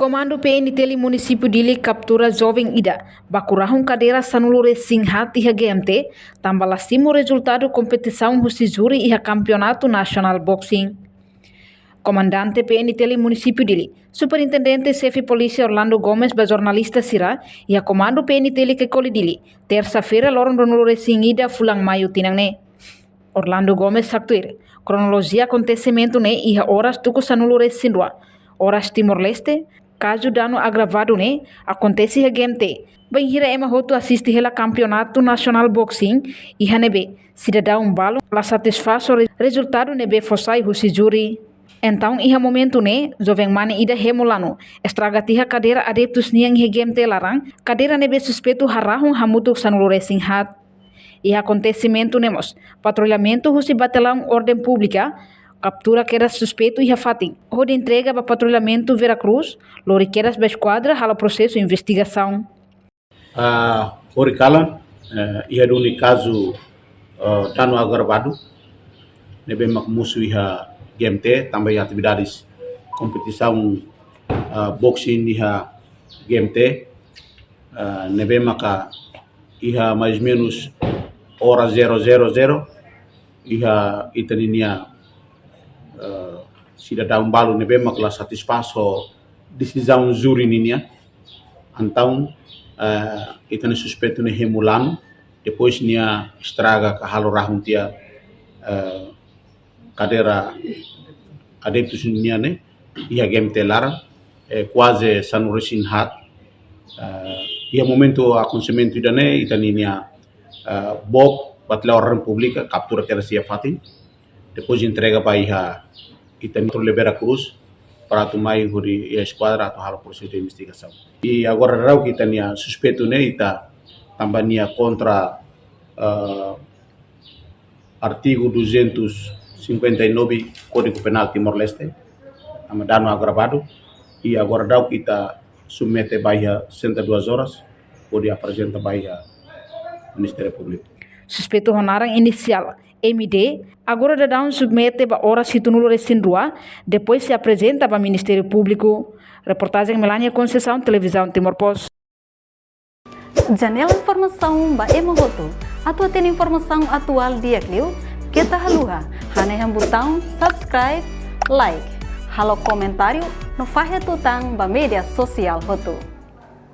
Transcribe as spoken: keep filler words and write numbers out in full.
Komandu P N T L Munisípiu Dili kaptura joven ida baku rahun kadeira sanulu-resin-haat iha G M T, tanba la simu rezultadu kompetisaun husi júri iha Kampeonatu Nasionál Boxing. Komandante P N T L Munisípiu Dili, Superintendente Xefe Polísia Orlando Gomes ba jornalista sira iha Komandu P N T L Caicoli Dili, tersa-feira loron ruanulu-resin-ida fulan Maiu tinan ne'e. Orlando Gomes haktuir, kronolojia akontesimentu ne'e iha oras tuku sanulu-resin-rua, oras Timor-Leste, kazu danu agravadu ne'e akontese iha G M T, bainhira ema hotu asiste hela Kampeonatu Nasionál Boxing, iha ne'ebé sidadaun balu la satisfás ho re-, rezultadu ne'ebé fó sai husi júri. Entaun iha momentu ne'e, joven mane ida hemu lanu, estraga tiha kadeira adeptus nian iha G M T laran, kadeira ne'ebé suspeitu harahun hamutuk sanulu-resin-haat. Iha akontesimentu ne'e mós, patrullamentu husi Bataliaun Orden Públika kaptura kedas suspeitu iha fatin, hodi entrega ba patrullamentu Vera Cruz, lori kedas ba eskuadra halo prosesu investigasaun. Ah, horikalan, eh, iha duni kazu, eh, danu agravadu ne'ebé mak mosu iha G M T, tanba iha atividades kompetisaun, eh, boxing iha G M T, eh, ne'ebé maka iha mais menus oras zero zero zero, iha ita ninia, eh, sidadaun balu ne'ebé mak la satisfás ho desizaun júri ninia. Entaun, eh, ita-nia suspeitu ne'e hemu lanu, depois nia estraga ka halo rahun tiha, eh, kadeira adeptus nian ne'e iha G M T laran, eh, kuaze sanulu-resin-haat. Eh, iha momentu akontesimentu ida-ne'e, ita ninia, eh, BOP, Bataliaun Orden Públika, kaptura kedas iha fatin. Depois entrega ba iha ita-nia patrulla Vera Cruz, para atu mai hodi iha eskuadra atu halo prosesu de investigasaun. I agora daudaun ita-nia suspeitu ne'e ita tanba nia kontra, eh, artigu duzentos cinquenta e nove Kódigu Penál Timor-Leste, tanba danu agravadu, i agora daudaun ita submete ba iha sessenta e duas horas, hodi aprezenta ba iha Ministériu Públiku. Suspeitu ho naran inisiál M D, agora daudaun submete ba oras hitunulu-resin-rua, depois sei aprezenta ba Ministériu Públiku. Reportajen Melania Conceição, Televizaun Timor Post. Janela informasaun ba ema hotu. Atu hatene informasaun atuál di'ak liu, keta haluha hanehan butaun subscribe, like, halo komentáriu no fahe tutan ba média sosiál hotu.